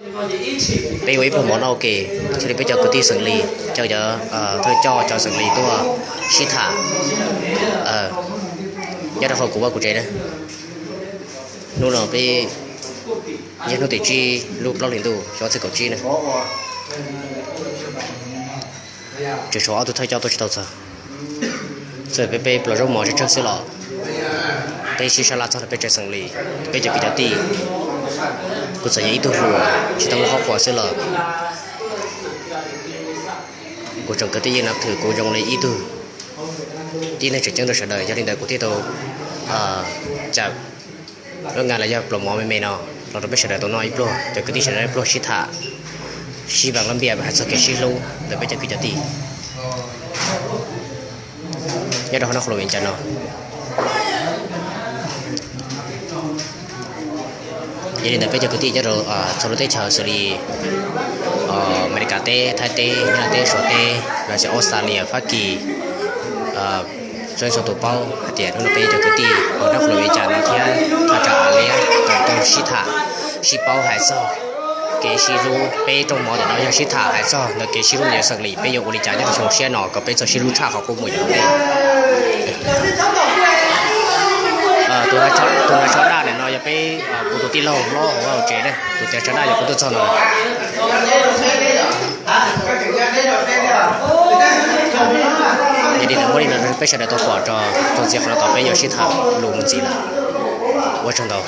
Peb ua ib pluag mov noj ua ke, thiaj li peb cov kwv tij xeem Lis, cov, cov thawj coj cov xeem Lis tuaj sib tham nyob rau hauv kuv vaj kuv tsev na. Hnub no peb yog hnub tim tsib lub plaub hlis ntuj xyoo ob txhiab kaum tsib na. Tseem tshuav ob tug thawj coj tuaj tsis tau txog. Txawm peb, peb pluas zaub mov tsawg tsawg xwb los peb sib sab laj txog rau peb tsev xeem Lis, peb cov kwv cov tij. Kuv txawm yog ib tug hluas tsis tau muaj qhuav xwb los kuv tseem kwv tij yeej nab thwm kuv zoo li ib tug tib neeg tseem ceeb rau sawv daws, yog li ntawd kuv thiaj tau cawm lub nqa los yog pluas mov me me no los rau peb sawv daws tau noj ib pluag, cov kwv tij sawv daws ib pluag sib tham, sib vees lab npias hais txog kev sib hlub ntawm peb cov kwv cov tij nyob rau hauv no qhov lus vim cas no. Yog li ntawd peb cov kwv tij nyob rau txhua lub teb chaws xws li Amelikas teb, Thaib teb, Nyab Laj teb, Suav teb, los sis Australia, Fab Kis, txhua txhua tus paub hais tias hnub no peb cov kwv tij hauv nab qhov lus vim cas no thiab thaj tsam av liab tau sib tham, sib paub hais txog kev sib hlub. Peb rooj mov ntawm no yog sib tham hais txog ntawm kev sib hlub ntawm xeem Lis peb yuav ua li cas nyob rau xyoo siab no kom peb txawj sib hlub tshaj qhov qub mus yav tom ntej. Tus hnav tsho daj ntawm no yog peb, kuv tus tij laug hlob hauv vaj hauv tsev ne, tus hnav tsho daj yog kuv tuaj txog no. Yog li ntawd muab li no peb sawv daws tau pom tso, txog txiv qhov no tom peb yuav sib tham lus mus ntxiv lawm. Ua tsaug ntau.